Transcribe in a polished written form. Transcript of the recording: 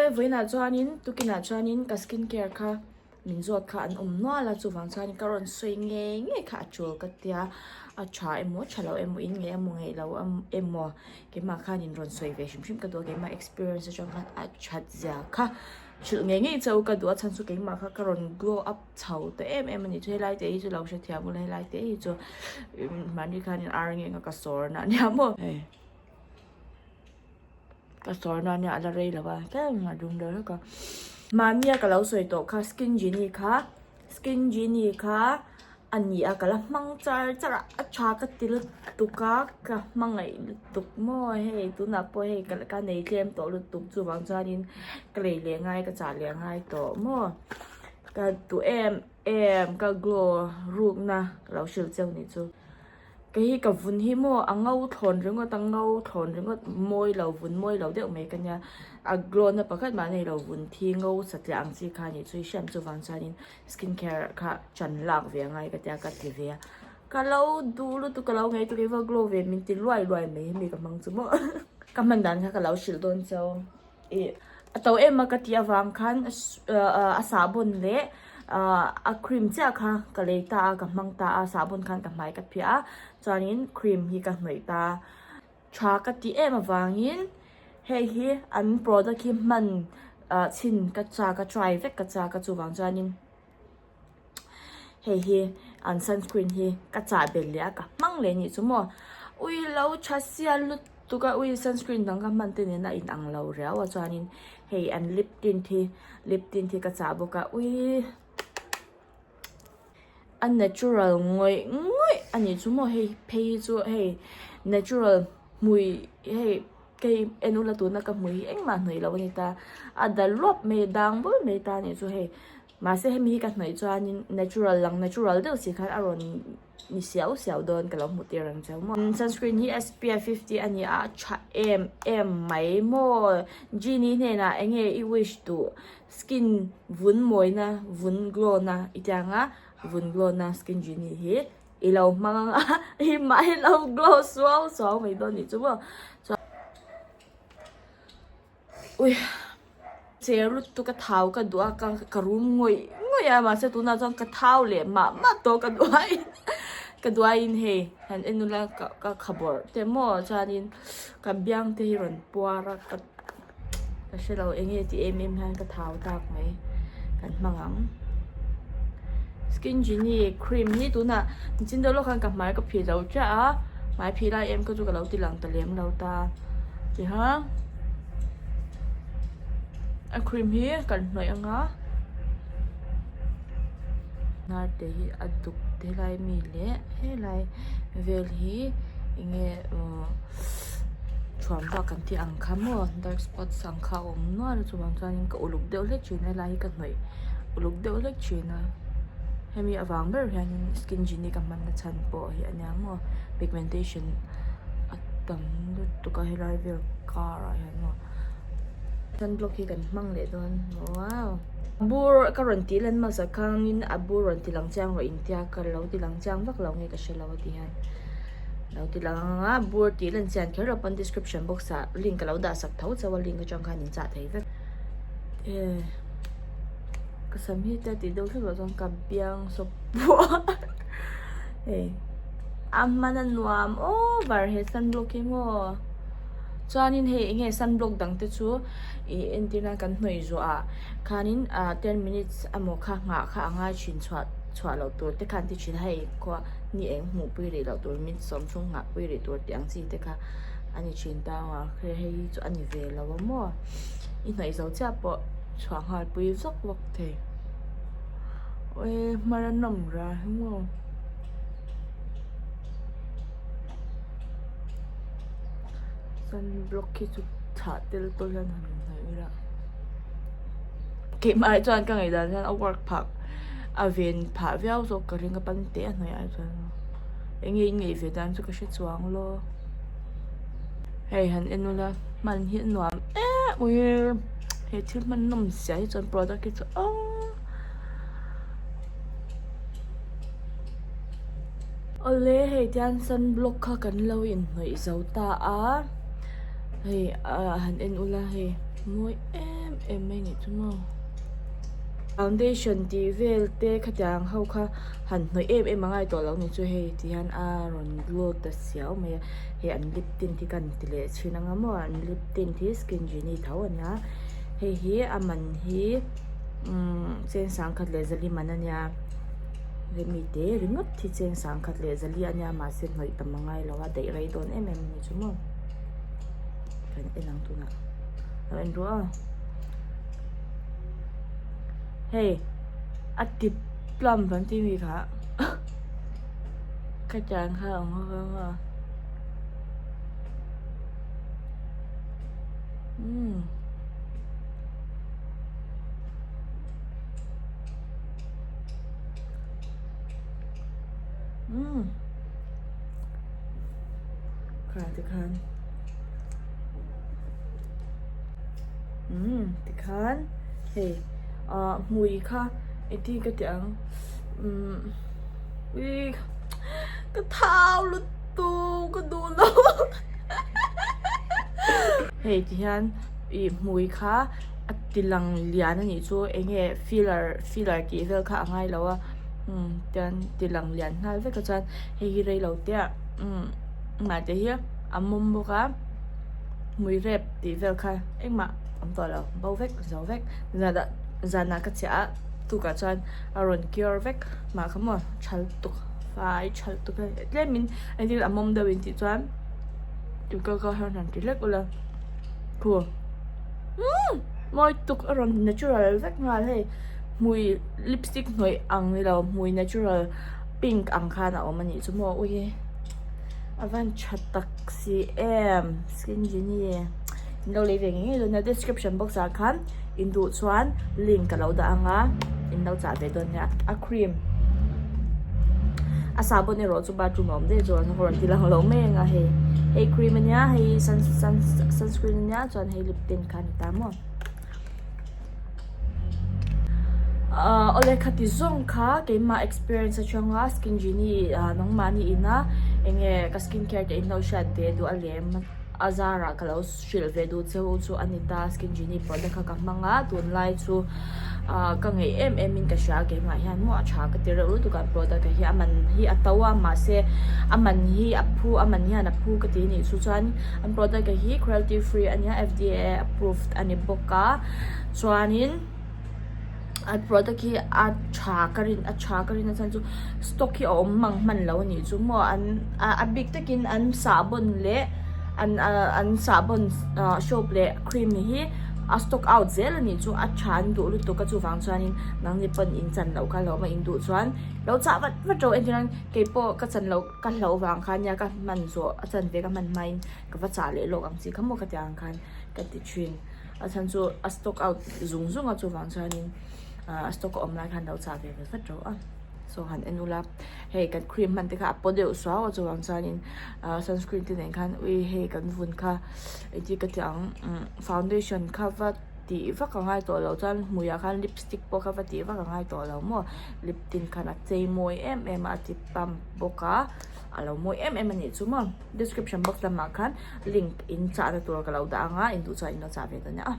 Awle vawiinah chuanin tukinah chuanin ka skin care kha min zawt kha an awm nual a chuvang chuan ka rawn sawi ngei ngei kha a tul ka tia a tha emaw tha lo emaw in ngei emaw ngei lo emaw keimah khanin rawn sawi ve hrim hrim ka duh a keimah experience atang khan a that zia kha hrilh ngei ngei chauh ka duh a chhan chu keimah kha ka rawn glow up chho ta em em a ni chu helai te hi chu lo hrethiam ula helai te hi chu mahni khanin ar nge ka sawr na ania maw hei. Ka sawi na nia a la rei lo a tlem a dum deuh hlek a mahnia ka lo sawi tawh kha skin genie kha skin genie kha a ni a ka la hmang char char a a tha ka ti lutuk a ka hmangaih lutuk maw hei tunah pawh hei ka ka nei tlem tawh lutuk chuvang chuanin ka lei leh ngai ka chah leh ngai tawh maw ka duh em em ka glow rukna ka lo hrilh cheu ni chu. Kei hi ka vun hi maw a ngo thlawn ringawt a ngo thlawn ringawt mawi lo vun mawi lo deuh mai ka nia a glow na pakhat mah nei lo vun thi ngo satliah ang chi kha a nih chu i hriat chuvang chuanin skin care kha chan lak ve angai ka tia ka ti ve a ka lo duh lutuk ka lo ngei tuk eva glow ve min ti luai luai mai hemi ka hmang chu maw ka hman dan kha ka lo hrilh dawn chauh. Ih a to em a ka tih avang khan a sahbawn leh a cream chiah kha ka lei ta a ka hmang ta a sahbawn khan ka hmai ka phiah a chuanin cream hi ka hnawih ta a tha ka tih em avangin hei hi an product hi hman chhin ka chak a try vek ka chak a chuvang chuanin. Hei hi an sunscreen hi ka chah belh leh a ka hmang leh anih chu maw ui lo tha sial lutuk a ui sunscreen dang ka hman te nen a in ang lo riau a chuanin hei an lip tint hi lip tint hi ka chah bawk a ui a natural ngawih ngawih anih chu maw hei phei hi chu hei natural hmui hei kei en ula tuna ka hmui hi engmah hnawih loh ani ta a dal ruap mai a dang bur mai ta anih chu hei. Mahse hemi hi ka hnawih chuanin natural lang natural deuh si khan a rawn ni siau siau dawn ka lo hmuh tir ang cheu maw. Sunscreen hi SPF 50 a ni a a tha em em mai maw. Genie hnenah eng nge i wish duh skin vun mawina vun glow na i tia ang a vun glow na skin genie hi i lo hmang ang a i mah hi lo glow suau suau mai dawn nih chu maw. Ui cher lutuk a thau ka duh a ka ka rum ngawih ngawih a mahse tunah chuan ka thau leh mah mah tawh ka duh aiin ka duh aiin hei han en ula ka ka kha bawrh te maw chuanin ka biang te hi rawn puar a ka ka hre lo eng nge tih em em hian ka thau tak mai kan hmang ang skin genie cream hi tunah nichin deuh lawk khan ka hmai ka phih lo chiah a hmai phih lai em kha chu ka lo ti lang ta lem lo ta. Tiha a cream hi kan hnawih anga hnar te hi a duk helai mi leh helai vel hi enge uhh thuam vak kan tih ang kha maw dark spots ang kha a awm nual a chuvang chuanin ka uluk deuh hlek thin a helai hi ka hnawih uluk deuh hlek thin a hemi avang ber hianin skin genie ka hman na chhan pawh hi a nia maw pigmentation a tam lutuk a helai vel car ah hian maw sunblock hi kan hmang leh dawn wow bur ka rawn tih lan hmasa khangin a bur rawn ti lang chiang rawh intia ka lo ti lang chiang vak lo nge ka hre lo a ti hian lo ti lang ang a bur tih lan chian kher lo pawn description box ah link ka lo dah sak tho chauh a link atang khan in chah thei vek eh ka sam hi tia tih deuh hlek loh chuan ka biang sawp pawh hei. A hman a nuam over he sunblock hi maw chuanin hei eng nge sunblock dang te chu ih entir nan kan hnawih zawh ah khanin ah ten minutes emaw kha nghah kha a ngai thin chhuah chhuah loh tur te kha an ti thin a hei khua ni eng hmuh pui rih loh tur minute sawm chhung nghah pui rih tur tih ang chi te kha a ni thin ta ang a hei hi chu a ni ve lo a maw i hnawih zo chiah pawh chhuah nghal pui vak vak thei hmar a nawm rah hi maw. Sunblock hi chu chhah tel pawh hian han inhnawih ila keimah chuan ka ngaihdan hian a work phah a ven phah viau zawk ka ring a pan teh a hnawih ai chuan eng nge in ngaih ve dan chu ka hre chuang lo hei han en ula hman hi a nuam em ui he thil hman nawm zia hi chuan product hi chu aww. Awle hei tian sunblock kha kan lo inhnawih zo ta a hei ah han en ula hei mawi em. em mai nih chu maw. Foundation tih vel te khatiang ho kha han hnawih em em a ngai tawh lo ni chu hei ti hian a rawn glow ta siau mai a hei an lip tint hi ka han ti leh thin anga maw an lip tint hi skin genie tho a nia hei hi a man hi umm cheng sangkhat leh zali man a nia hemi te ringawt hi cheng sangkhat leh zali a nia mahse hnawih tam a ngai lo a daih rei dawn em em a ni chu maw. Kan en ang tunah lo en ru a hei a ti plum kan tih mi kha ka tiang kha a awm vang a umm umm. Kha tikhan umm tikhan hei ah hmui kha engtin ka tih ang umm ui ka thau lutuk ka duh lo hei tihian ih hmui kha a ti lang lian a nih chu eng nge filler filler tih vel kha a ngai lo a umm tian ti lang lian nghal vek a chuan hei hi rei lo te ah umm mahte hi a mawm bawk a hmui rep tih vel kha engmah awm tawh lo bo vek zo vek zanah zanah ka chhiah a tukah chuan a rawn cure vek mah kha maw tha lutuk fai tha lutuk a tlemin engtin a mawm deuh in tih chuan tukah kha hian han ti hlek ula khu umm mawi tuk a rawn natural vek nghal hei hmui lipstick hnawih ang ni lo hmui natural. Pink ang khan a awm a nih chu maw ui a van tha tak si em skin genie in lo lei ve ngei ngei dawn nia description box ah khan in duh chuan link ka lo dah ang a in lo chah ve dawn nia a cream a sahbawn erawh chu bathroom a awm daih chuan a rawn ti lang lo mai ang a hei hei cream a nia hei sun sun sunscreen a nia chuan hei lip tint kha a ni ta maw. Ahh awle khati zawng kha keimah experience atanga skin genie ah nangmahni ina enge ka skin care te inlo hriat ve duh a lem a zarah ka lo hrilh ve duh che u chu a ni ta skin genie product kha ka hmang a tunlai chu ah ka ngeih em em in ka hria keimah hian maw a tha ka ti reuh lutuk a product ah hi a man hi a to a mahse a man hi a phu a man hian a phu ka ti anih chu chuan an product ah hi cruelty free a nia F_D_A approved a ni bawk a. Chuanin an product hi a tha ka rin a tha ka rin na chhan chu stock hi a awm mang hman lo a nih chu maw an a bik takin an sahbawn leh an ah an sahbawn ah soap leh cream hi a stock out zel a nih chu a tha an duh lutuk a chuvang chuanin nangni pawn in chan loh kha hlauh a in duh chuan lo chah vat vat rawh entir nan keipawh ka chan loh ka hlauh vang khan nia ka hman zawh a chanve ka hman hmain ka va chah leh lawk ang chi kha maw khatiang ang khan ka ti thin. A chhan chu a stock out zung zung a chuvang chuanin ah a stock a awm lai khan lo chah ve vat vat rawh a saw han en ula hei kan cream hman te kha a paw deuh suau a chuvang chuanin ah sunscreen te nen khan ui hei kan vun kha engtin ka ti ang umm foundation kha va tih vak a ngai tawh lo chuan hmuiah khan lipstick pawh kha va tih vak a ngai tawh lo maw lip tint khan a chei mawi em em a a ti pump bawk a a lo mawi em em a nih chu maw. Description box lamah khan link in chahna tur ka lo dah ang a, in duh chuan in lo chah ve dawn nia.